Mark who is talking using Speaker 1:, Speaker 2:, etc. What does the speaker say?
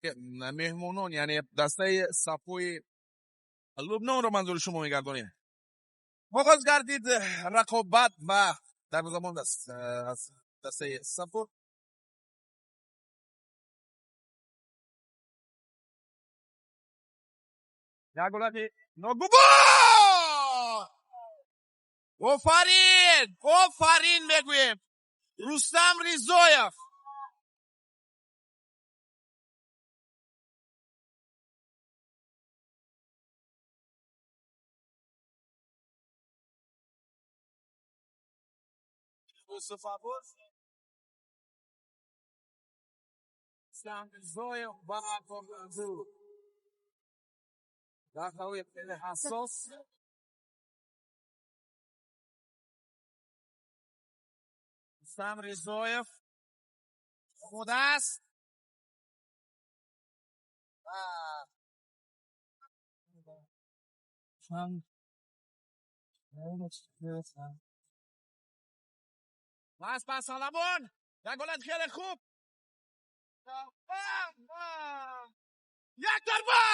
Speaker 1: Меҳмонон, яъне дастаи Сафои Лубнонро манзури шумо мегардонем. Оғоз гардид рақобат ва дарвозабон аз дастаи Сафо. Як ҳолати ногувор! Офарин, офарин мегӯем, Рустам Ризоев. Юсуф Аббос, Рустам Ризоев ва дақиқаҳои хеле ҳассос. Рустам Ризоев омода аст. Пас ба Саламон, як ҳолат хеле хуб, як зарба!